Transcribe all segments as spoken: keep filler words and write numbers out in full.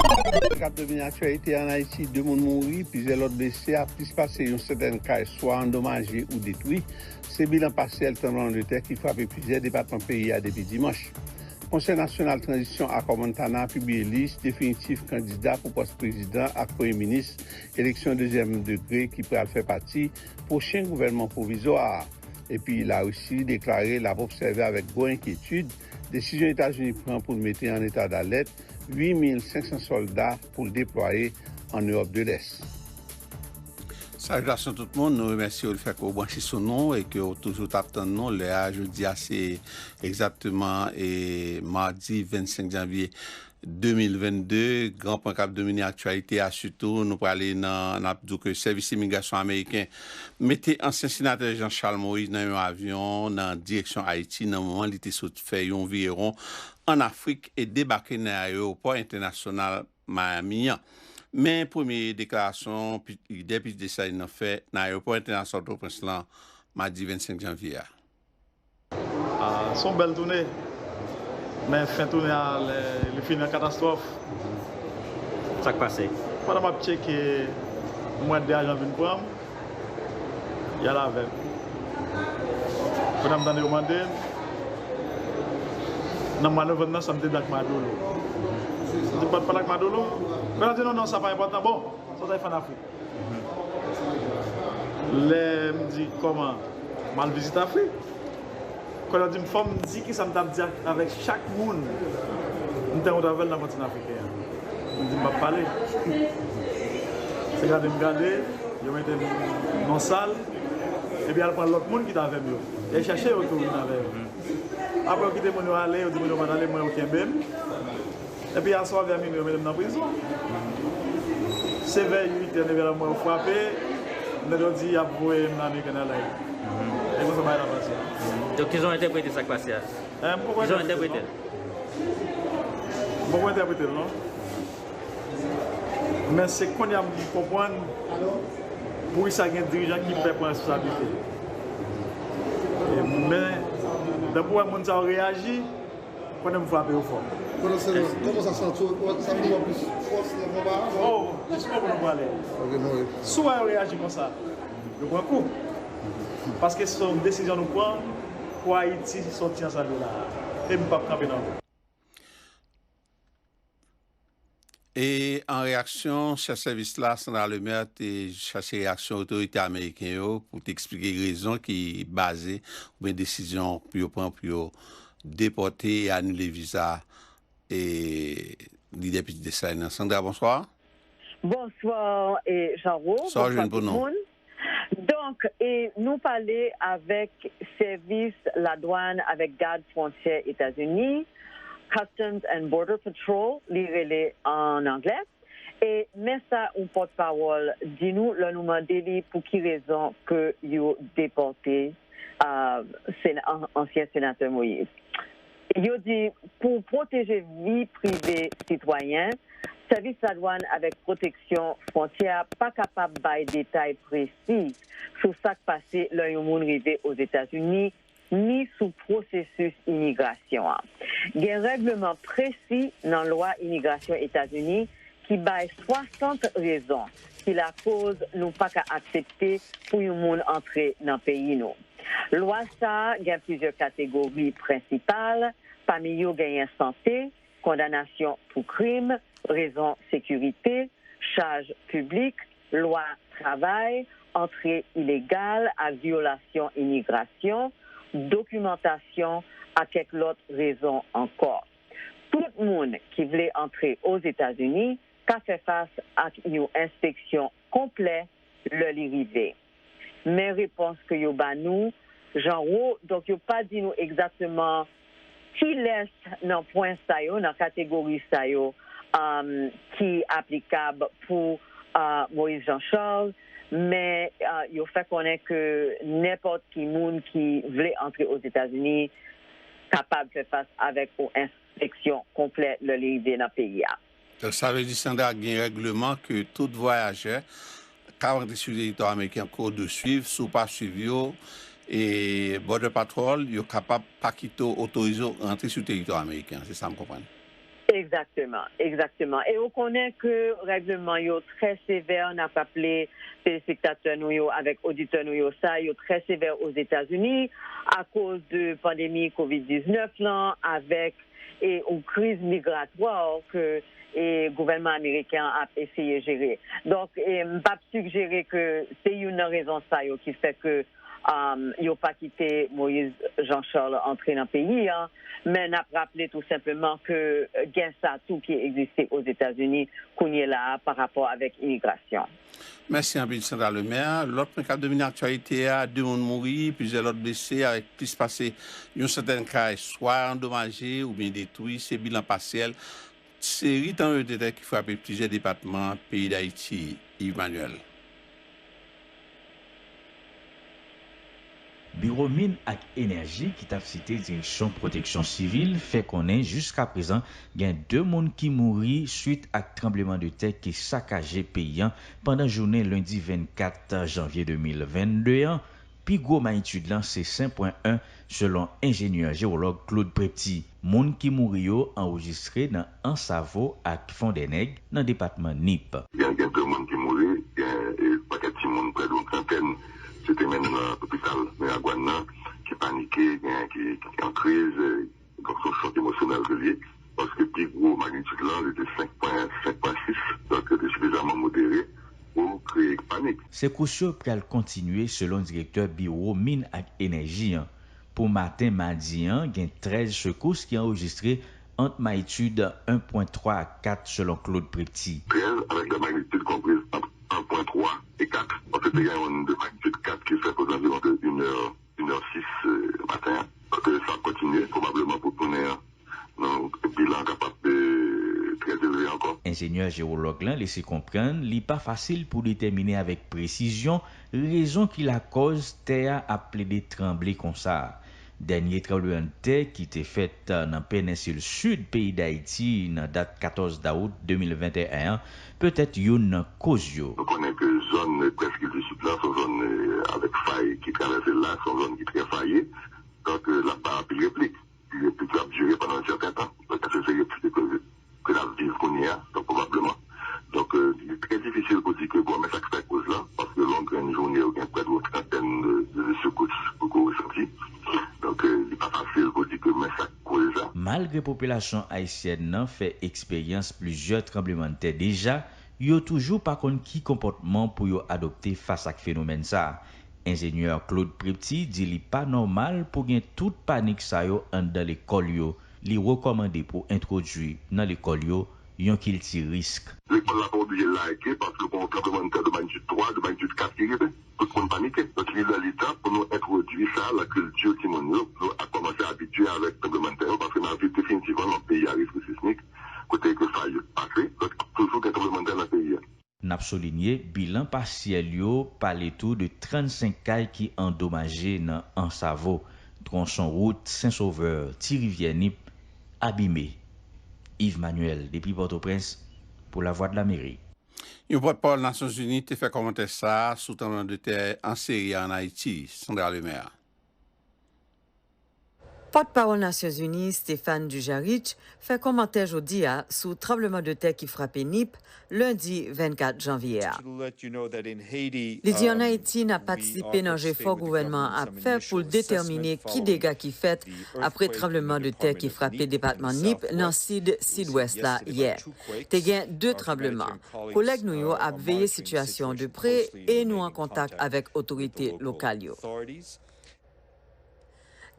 K ap domine aktyalite an Ayiti, de moun mouri, plizyè lòt blese, ak plis pase yon santèn kay swa andomaje ou detwi. Se bilan pasyèl tranblemanntè ki frape plizyè depatman peyi a depi dimanch. Konsèy Nasyonal Tranzisyon Akò Montana pibliye lis definitif kandida pou pòs prezidan ak premye minis, eleksyon dezyèm degre ki pral fè pati pwochen gouvènman pwovizwa a. Epi Larisi deklare l ap obsève avèk gwo enkyetid desizyon Etazini pran pou l mete an eta dalèt uit mil senk san sòlda pou l deplwaye an Ewòp de Lès. Salutasyon tout moun, nou remèsye w lefètke w branche sou nou e ke w toujou t ap tann nou. Lè a jodi a se egzakteman e madi vennsenk janvye de mil vennde. Gran pwen k ap domine aktyalite a, sitou nou prale nan, n ap di w ke sèvis imigrasyon ameriken mete ansyen senatè Jean Charles Moïse nan yon avyon nan direksyon Ayiti nan moman li te sot fè yon virewon ann Afrik e debake nan ayewopò entènasyonal Miami an. Men premye deklarasyon pi- lidè P J Desalin nan fè nan ayewopò entènasyonal Pòtoprens lan madi vennsenk janvye a. Ah, se yon bèl tounen. Men fen tounen an, li fini an katastwòf. Sa k pase? Pandan m ap tcheke, m wè de ajan vin pran m. Y al avè m. Pandan m tande yo mande m, nan mwa novanm nan, sa m te di ak Madolo. M di, "M pa t pale ak Madolo?" Pandan di, "Non, non, sa pa enpòtan." Bon, sa w t al fè ann Afrik? Lè m di, "Kòman?" M al vizite Afrik. Kounye a di m, "Fò m di kisa m t ap di ak- avèk chak moun m te rankontre avè l nan kontinan afriken an." M di, "M p ap pale." Se gade m gade, yo mete m nan sal, epi al pran lòt moun ki t avè m yo. Yo chèche yo tou vin avè yo. Apre yo kite moun yo ale, yo di moun yo pa t ale, mwen yo kenbe m. Epi aswè vè minwi yo mete m nan prizon. Se vè uit è, neve la mwen yo frape, nèg yo di y ap voye m nan American Airlines. E konsa bagay la pase. Donk, kijan w entèprete sa k pase a? Eh, m poko entèprete l, non. M poko entèprete l, non. Men se kounye a m konprann poukisa gen dirijan ki pè pran responsablite. E men, depi w wè moun sa yo reyaji, konnen m frape yo fò. Pandan se tan, kòman sa santi w? Sa vin ba w plis fòs nan konba a? Oh, jis konprann ou prale. Ok, non, wi. Si w wè yo reyaji konsa, yo pran kou. Paske se yon desizyon nou pran pou Ayiti sòti nan sa l ye la a. E m p ap kanpe nan wout. E an reyaksyon, chèf sèvis la, Sandra Lemaire, te chache reyaksyon otorite ameriken yo pou te eksplike rezon ki baze oubyen desizyon pou yo pran pou yo depòte e anile viza e lidè Pitit Desalin nan. Sandra, bonswa. Bonswa, e, Jean Rod. Sa w jwenn pou nou? Donk, e, nou pale avèk sèvis ladwàn, avèk gad fwontyè Etazini, Customs and Border Patrol, li rele an anglè. E men sa yon pòtpawòl di nou lè nou mande li pou ki rezon ke yo depòte, a, sena- an- ansyen senatè Moïse. Yo di pou pwoteje vi prive sitwayen, sèvis ladwàn avèk pwoteksyon fwontyè a pa kapab bay detay presi sou sa k pase lè yon moun rive Ozetazini, ni sou pwosesis imigrasyon an. Gen règleman presi nan lwa imigrasyon Etazini ki bay swasant rezon ki lakoz nou pa ka aksepte pou yon moun antre nan peyi nou. Lwa sa a gen plizyè kategori prensipal, pami yo genyen sante, kondanasyon pou krim, rezon sekirite, chaj piblik, lwa travay, antre ilegal ak vyolasyon imigrasyon, dokimantasyon ak kèk lòt rezon ankò. Tout moun ki vle antre Ozetazini ka fè fas ak yon enspeksyon konplè lè li rive. Men repons ke yo ba nou, Jean Rod, donk yo pa di nou egzakteman kilès nan pwen sa yo, nan kategori sa yo, um, ki aplikab pou, uh, Moïse Jean Charles, men, uh, yo fè konnen ke nenpòt ki moun ki vle antre Ozetazini kapab fè fas avèk yon enspeksyon konplè lè li rive nan peyi a. Donk, sa vle di, Sandra, gen règleman ke tout vwayajè k ap rantre sou teritwa ameriken an ke w dwe swiv. Si w pa swiv yo, e Border Patrol, yo kapab pa kite w, otorize w rantre sou teritwa ameriken an. Se sa m konprann. Egzakteman, egzakteman. E ou konnen ke règleman yo trè sevè, n ap raple telespektatè nou yo avèk oditè nou yo sa, yo trè sevè Ozetazini akoz de pandemi kovid diznèf lan, avèk e yon kriz migratwa ke e gouvènman ameriken an ap eseye jere. Donk, e m p ap sigjere ke se youn nan rezon sa yo ki fè ke um, yo pa kite Moïse Jean Charles antre nan peyi an, men n ap raple tou senpleman ke gen sa tou ki egziste Ozetazini kounye la a pa rapò avèk imigrasyon. Mèsi anpil, Sandra Lemaire. Lòt pwen k ap domine aktyalite a, de moun mouri, plizyè lòt blese, avèk plis pase yon santèn kay swa andomaje oubyen detwi. Se bilan pasyèl seri tranblemanntè ki frape plizyè depatman peyi Dayiti. Yves Manuel. Biwo Min ak Enèji ki t ap site Direksyon Pwoteksyon Sivil fè konnen jiskaprezan gen de moun ki mouri swit ak tranblemanntè ki sakaje peyi a pandan jounen lendi vennkat janvye de mil vennde an. Pi gwo manyitid lan se senk pwen en, selon enjenyè jewològ Claude Prepty. Moun ki mouri yo anrejistre nan Ansavo ak Fondènèg, nan depatman Nip. Gen, gen de moun ki mouri, gen e, pakèt timoun, prè de yon trantèn, se te mennen nan lopital Miragwàn nan, ki panike, gen ki, ki an kriz, e, donk se yon chòk emosyonèl ke l ye, paske pi gwo manyitid lan, li te senk pwen, senk pwen sis, donk li te sifizaman modere pou kreye panik. Sekous yo pral kontinye, selon direktè Biwo Min ak Enèji an. Pou maten madi an, gen trèz sekous ki anrejistre ant mayitid en pwen twa ak kat, selon Claude Prepty. Trèz avèk de manyitid konpriz ant en pwen twa e kat. Paske te gen yon de manyitid kat ki fèt ozaviwon de inè, inè sis maten an. Paske sa ap kontinye, pwobableman pou tounen an, bilan an kapab trè elve ankò. Enjenyè jewològ lan lese konprann li pa fasil pou detèmine avèk presizyon rezon ki lakòz tè a ap plede tranble konsa. Dènye tranblemanntè ki te fèt nan penensil sid peyi Dayiti nan dat katòz dawout de mil venteyen an petèt youn nan koz yo. Nou konnen ke zòn prèske di sid la se yon zòn avèk fay ki travèse l la, se yon zòn ki trè faye, donk l ap bay anpil replik. Replik yo ap dire pandan yon sèten tan. Donk, èske se replik ke, ke n ap viv kounye a? Donk, pwobableman. Donk, li trè difisil pou di ke, bon, men sa k fè koz la, paske lè w gen yon jounen, ou gen prè de yon trantèn de, de sekous pou ke w resanti. Donk, li pa fasil pou di ke men sa k koz sa. Malgre popilasyon ayisyèn nan fè eksperyans plizyè tranblemanntè deja, yo toujou pa konn ki konpòtman pou yo adopte fas ak fenomèn sa a. Enjenyè Claude Prepty di li pa nòmal pou gen tout panik sa yo anndan lekòl yo. Li rekòmande pou entwodui nan lekòl yo yon kilti risk. Lekòl la pa oblije lage paske gon tranblemanntè de manyitid twa, de manyitid kat ki rive. Tout moun panike. Donk, li lè, li tan pou nou entwodui sa nan kilti timoun yo, pou yo kòmanse abitye avèk tranblemanntè yo, paske n ap viv definitivman nan yon peyi a risk sismik, kote ke fay yo pase, donk ap toujou gen tranblemanntè nan peyi a. N ap soulinye, bilan pasyèl yo pale tou de trannsenk kay ki andomaje nan Ansavo, twonson wout Sen Sovè, Ti Rivyè Nip, abime. Yves Manuel, depi Pòtoprens, pou Lavwadlamerik. Yon pòtpawòl Nasyonzini te fè kòmantè sa a sou tranblemanntè an seri a ann Ayiti, Sandra Lemaire. Pòtpawòl Nasyonzini, Stéphane Dujarric, fè kòmantè jodi a sou tranblemanntè ki frape Nip, lendi vennkat janvye a. Li di ann Ayiti, n ap patisipe nan jefò gouvènman an ap fè pou l detèmine ki dega ki fèt apre tranblemanntè ki frape depatman Nip nan sid sidwès la yè. Te gen de tranbleman. Kolèg nou yo ap veye sitiyasyon an de pre e nou an kontak avèk otorite lokal yo.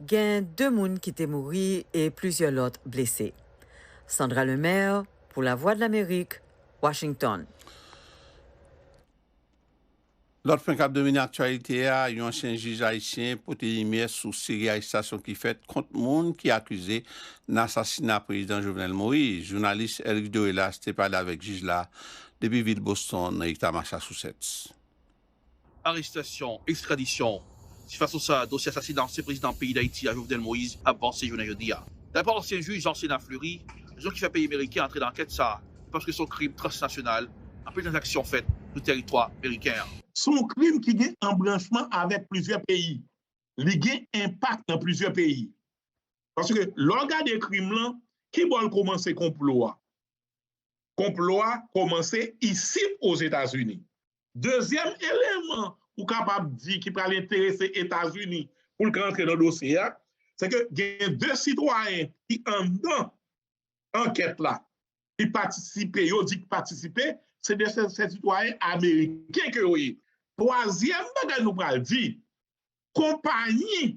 Gen de moun ki te mouri e plizyè lòt blese. Sandra Lemaire, pou Lavwadlamerik, Washington. Lòt pwen k ap domine aktyalite a, yon ansyen jij ayisyen pote limyè sou seri arestasyon ki fèt kont moun ki akize nan asasina Prezidan Jovenel Moïse. Jounalis Eric Dorelas te pale avèk jij la depi vil Boston, nan eta Massachusetts. Arestasyon, ekstradisyon, se fason sa dosye asasina ansyen prezidan peyi Dayiti a, Jovenel Moïse, ap vanse jounen jodi a. Daprè ansyen jij Jean Sénat Fleury, rezon ki fè peyi meriken antre nan ankèt sa a, se paske se yon krim transnasyonal, anpil tranzaksyon fèt sou tèritwa meriken an. Se yon krim ki gen anbranchman avèk plizyè peyi. Li gen enpak nan plizyè peyi. Paske lè w gade krim lan, Ki bò l kòmanse konplo a? Konplo a kòmanse isit Ozetazini. Dezyèm eleman ou kapab di ki pral enterese Etazini pou l ka antre nan dosye a, se ke gen de sitwayen ki anndan ankèt la, ki patisipe, yo di ki patisipe, se de se, se sitwayen ameriken ke yo ye. Twazyèm bagay nou pral di, konpayi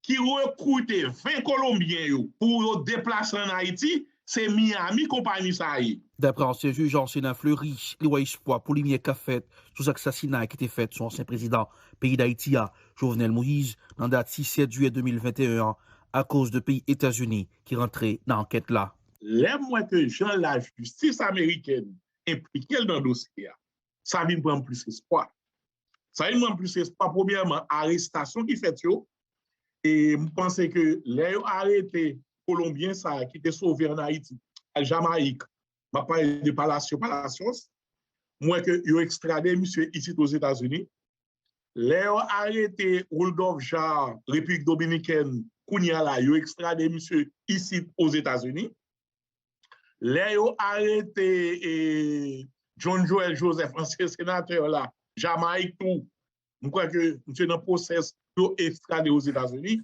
ki rekrite ven Kolonbyen yo pou yo deplase ann Ayiti, se Miami konpayi sa a ye. Daprè ansyen jij Anselin Fleury, li wè espwa pou limyè ka fèt sou zak sasinay ki te fèt sou ansyen prezidan peyi Dayiti a, Jovenel Moïse, nan dat sis sèt jiyè de mil venteyen an, akoz de peyi Etazini ki rantre nan ankèt la. Lè m wè ke jan lajistis amerikèn enplike l nan dosye a, sa vin ban m plis espwa. Sa vin ban m plis espwa, premyèman, arestasyon ki fèt yo, e m panse ke lè yo arete Kolonbyen sa a ki te sove ann Ayiti, al Jamayik, m ap pale de Palacio Palacios, m wè ke yo ekstrade misye isit Ozetazini. Lè yo arete Rudolphe Jaar, Repiblik Dominikèn, kounye a la, yo ekstrade misye isit Ozetazini. Lè yo arete e, John Joël Joseph, ansyen senatè la, Jamayik tou, m kwè ke misye nan pwosès pou yo ekstrade Ozetazini.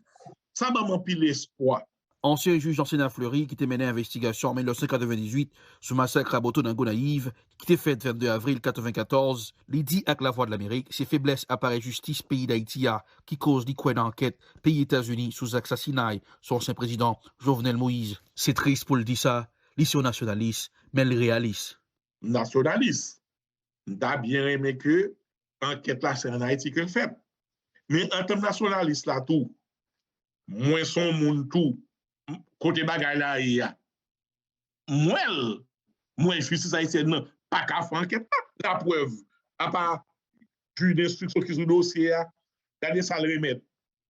Sa ban m anpil espwa. Ansyen jij Anselin Fleury, ki te mennen envestigasyon an mil nèf san katrevendizuit sou masak Raboto nan Gonayiv, ki te fèt vennde avril katrevenkatòz, li di ak Lavwadlamerik se feblès aparèy jistis peyi Dayiti a ki koz li kwè nan ankèt peyi Etazini sou zak sasinay sou ansyen prezidan Jovenel Moïse. Se tris pou l di sa, li se yon nasyonalis, men l reyalis. Nasyonalis. M ta byen renmen ke ankèt la se ann Ayiti ke l fèt. Men antanm nasyonalis la tou, mwen se yon moun tou, kote bagay la ye a, m wè l, m wè jistis ayisyèn nan pa ka fè ankèt la. Laprèv, apa jij denstriksyon ki sou dosye a, gade sa l remèt.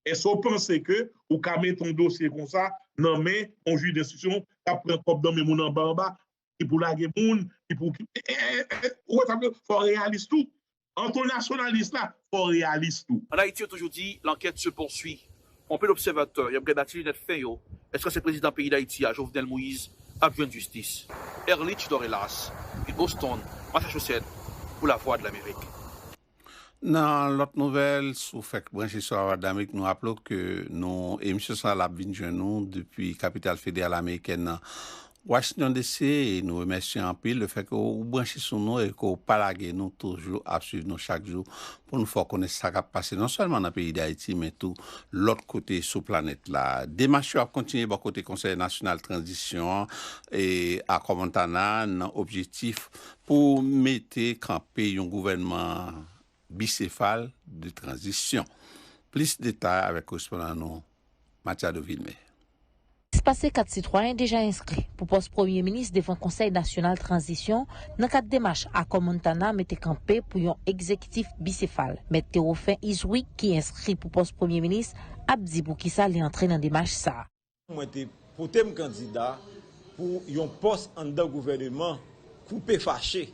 Èske w panse ke ou ka mete yon dosye konsa nan men yon jij denstriksyon k ap pran kòb nan men moun anba anba, ki pou lage moun, ki pou. Ou wè sa m di w, fò w reyalis tou. Anto nasyonalis la, fò w reyalis tou. An Ayiti, yo toujou di, l'enquête se poursuit. Anpil obsèvatè, y ap gade ak ti linèt fen yo, èske se prezidan peyi Dayiti a, Jovenel Moïse, ap jwenn jistis? Erlich Dorellas, vil Boston, Massachusetts, pou Lavwadlamerik. Nan lòt nouvèl, si w fèk branche sou Lavwadlamerik, nou raple w ke nou, emisyon sa a ap vin jwenn nou depi kapital federal amerikèn nan, Washington D C, e nou remèsye anpil lefètke w branche sou nou e ke w pa lage nou, toujou ap swiv nou chak jou pou nou fè w konnen sa k ap pase non sèlman nan peyi Dayiti, men tou lòt kote sou planèt la. Demach yo ap kontinye bò kote Konsèy Nasyonal Tranzisyon an e Akò Montana nan objektif pou mete kanpe yon gouvènman bisefal de tranzisyon. Plis detay avèk korespondan nou, Matiado Vilmé. Plis pase kat sitwayen deja enskri pou pòs premye minis devan Konsèy Nasyonal Tranzisyon nan kad demach Akò Montana mete kanpe pou yon egzekitif bisefal. Mèt Théophile Isoury, ki enskri pou pòs premye minis, ap di poukisa li antre nan demach sa a. Mwen te pote m kandida pou yon pòs anndan gouvèneman koupe fache.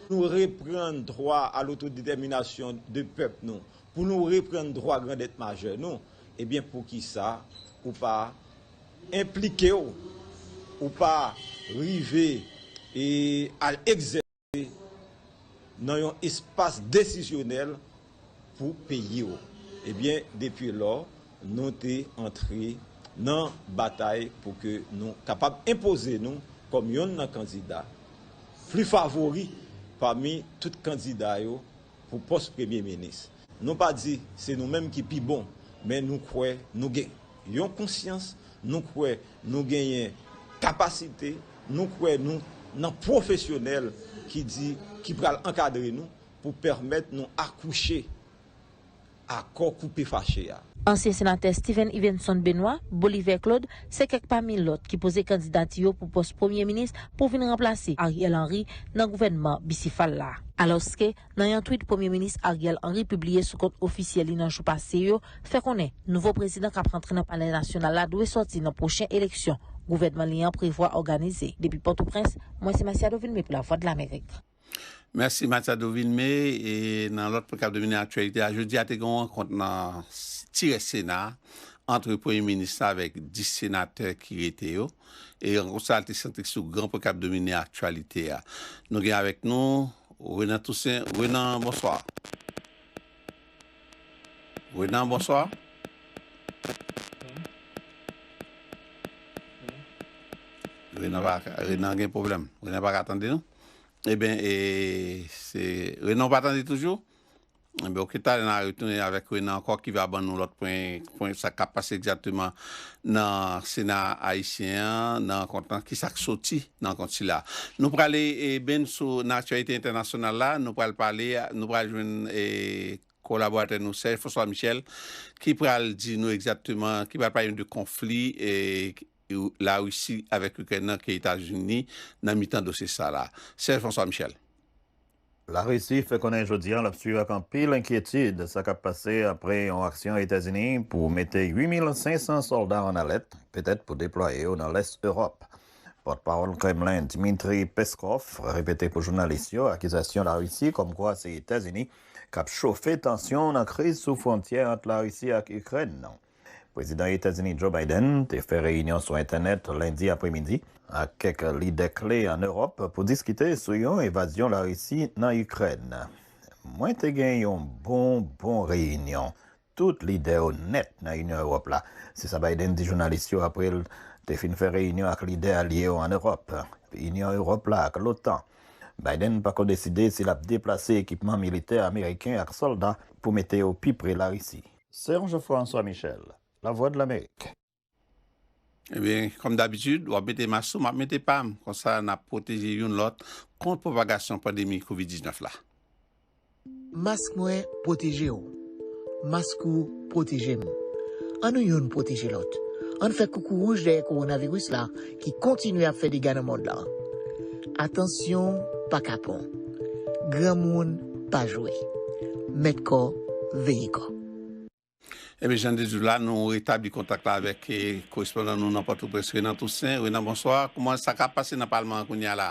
Nou reprann dwa a lotodetèminasyon de pèp nou, pou nou reprann dwa grandèt majè nou, ebyen, poukisa ou pa enplike w, ou pa rive e al egzèse nan yon espas desizyonèl pou peyi w? Ebyen, depi lò, nou te antre nan batay pou ke nou kapab enpoze nou kòm yonn nan kandida pli favori pami tout kandida yo pou pòs premye minis. Nou pa di se nou menm ki pi bon, men nou kwè nou gen yon konsyans, nou kwè nou genyen kapasite, nou kwè nou nan pwofesyonèl ki di, ki pral ankadre nou pou pèmèt nou akouche akò koupe fache a. Ansyen senatè Steven Yvenson Benoît, Boliver Claude, se kèk pami lòt ki poze kandidati yo pou pòs premye minis pou vin ranplase Ariel Henry nan gouvènman bisefal la. Alòske, nan yon tweet premye minis Ariel Henry pibliye sou kont ofisyèl li nan jou pase yo, fè konnen nouvo prezidan k ap rantre nan palè nasyonal la dwe sòti nan pwochen eleksyon gouvènman li an prevwa òganize. Depi Pòtoprens, mwen se Matiado Vilmé pou Lavwadlamerik. Mèsi, Matiado Vilmé. E nan lòt pwen k ap domine aktyalite a, jodi a te gen yon rankont nan Tirès Sena ant premye minis la avèk dis senatè ki rete yo. E rankont sa a te santrik sou gran pwen k ap domine aktyalite a. Nou gen avèk nou Renan Toussaint. Renan, bonswa. Renan, bonswa. Renan pa, Renan gen pwoblèm. Renan pa ka tande nou. Ebyen, e, se, Renan, ou pa tande toujou? Ebyen, oke, talè n a retounen avèk Renan ankò ki va ban nou lòt pwen, pwen sa k ap pase egzakteman nan Sena ayisyen an, nan rankont lan, ki sa k soti nan rankont sila. Nou prale, e, Ben, sou, nan aktyalite entènasyonal la, nou pral pale, nou pral jwenn, e, kolaboratè nou, Serge François Michel, ki pral di nou egzakteman, ki pral pale nou de konfli, e, Larisi avèk Ikrèn nan ke Etazini nan mitan dosye sa la. Serge François Michel. Larisi fè konnen jodi a l ap swiv ak anpil enkyetid sa k ap pase apre yon aksyon Etazini pou mete uit mil senk san sòlda ann alèt, petèt pou deplwaye yo nan lès Ewòp. Pòtpawòl Kremlen, Dmitry Peskov, repete pou jounalis yo akizasyon Larisi kòmkwa se Etazini k ap chofe tansyon nan kriz sou fwontyè ant Larisi ak Ikrèn nan. Prezidan Etazini Joe Biden te fè reyinyon sou entènèt lendi apremidi ak kèk lidè kle ann Ewòp pou diskite sou yon envazyon Larisi nan Ikrèn. Mwen te gen yon bon, bon reyinyon. Tout lidè yo nèt nan Inyon Ewòp la. Se sa Biden di jounalis yo apre l te fin fè reyinyon ak lidè alye yo ann Ewòp, Inyon Ewòp la ak l'OTAN. Biden pako deside si l ap deplase ekipman militè ameriken ak sòlda pou mete yo pi pre Larisi. Serge François Michel, Lavwadlamerik. Ebyen, kòm dabitid, w ap mete mas ou, m ap mete pa m. Konsa, n ap pwoteje youn lòt kont pwopagasyon pandemi kovid diznèf la. Mask mwen pwoteje w. Mask ou pwoteje m. Ann nou youn pwoteje lòt. Ann fè koukouwouj dèyè kowonaviris la ki kontinye ap fè dega nan mond lan. Atansyon pa kapon. Granmoun pa jwe. Mèt kò, veye kò. Ebyen, jan de di w la, nou retabli kontak la avèk, eh, korespondan nou nan Pòtoprens, Renan Toussaint. Renan, bonswa. Kòman sa k ap pase nan Palman an kounye a la?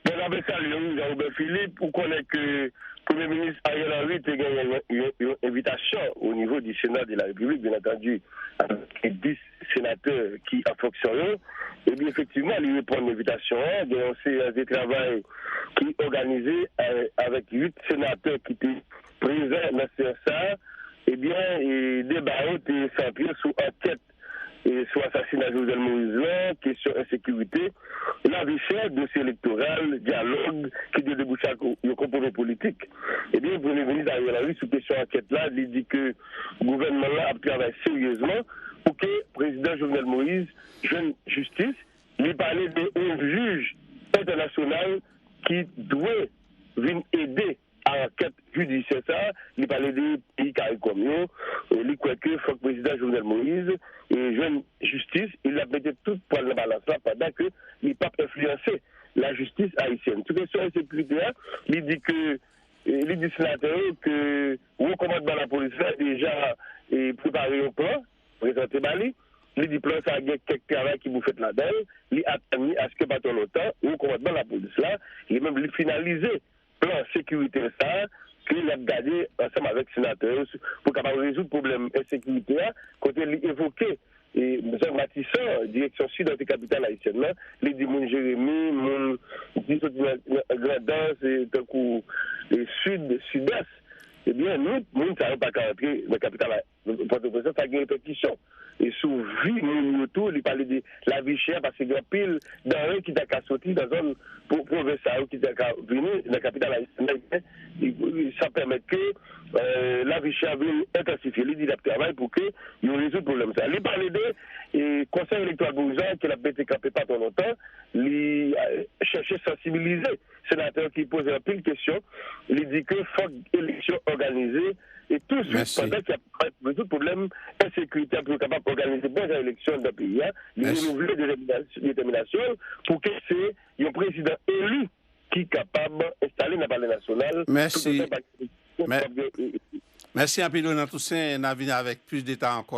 Bon, n ap salye w, Jean Robert Philippe. Ou konnen ke Premye Minis Ariel Henry te gen yon, yon, yon envitasyon o nivo di Sena de la Repiblik, byen antandi, avèk dis senatè ki an fonksyon yo. Ebyen, efektivman, li reponn envitasyon an. Gen yon seyans de travay ki òganize, eh, avèk uit senatè ki te prezan nan seyans sa a. Ebyen, e, deba yo te santre sou ankèt, e, sou asasina Jovenel Moïse lan, kesyon ensekirite, lavi chè, dosye elektoral, dyalòg ki te debouche ak yon konpwomi politik. Ebyen, Premye Minis Ariel Henry, sou kesyon ankèt la, li di ke gouvènman lan ap travay seryezman pou ke Prezidan Jovenel Moïse jwenn jistis. Li pale de yon jij entènasyonal ki dwe vin ede a ankèt jidisyè sa a. Li pale de peyi Karikòm yo. E li kwè ke fòk Prezidan Jovenel Moïse, e, jwenn jistis, e l ap mete tout pwa l nan balans la pandan ke li p ap enfliyanse lajistis ayisyèn. Sou kesyon ensekirite a, li di ke, e, li di senatè yo ke wo kòmandman lapolis la deja, e, prepare yon plan, prezante ba li. Li di plan sa a gen kèk travay ki pou fèt ladan l. Li atann li aske pa twò lontan, wo kòmandman lapolis la, li menm li finalize plan sekirite sa a ke l ap gade ansanm avèk senatè yo pou kapab rezoud pwoblèm ensekirite a, kote li evoke, e, zòn Matisan, direksyon sid ant kapital ayisyèn nan, li di moun Jeremi, moun ki soti nan, nan Grandans, e, tankou, e, sid, sidès, ebyen, nou, moun sa yo pa ka rantre nan kapital Pòtoprens, sa gen repèkisyon. E sou vi moun yo tou, li pale de lavi chè, paske gen anpil danre ki ta ka soti nan zòn pwo-, pwovens sa yo ki ta ka vini nan kapital ayisyèn nan. Sa pèmèt ke, eh, lavi chè a vin entansifye. Li di l ap travay pou ke yo rezoud pwoblèm sa. Li pale de, eh, Konsèy Elektoral Pwovizwa ke l ap mete kanpe pa twò lontan. Li, eh, chèche sansibilize senatè ki poze anpil kesyon. Li di ke fòk eleksyon òganize e touswit pandan k ap rezoud pwoblèm ensekirite a pou yo kapab òganize bon jan eleksyon anndan peyi a. Li renouvle detèminasyon, detèminasyon l pou ke se yon prezidan eli ki kapab enstale nan Palè Nasyonal. Mèsi. Mèsi anpil, Renan Toussaint. N a vini avèk plis detay ankò.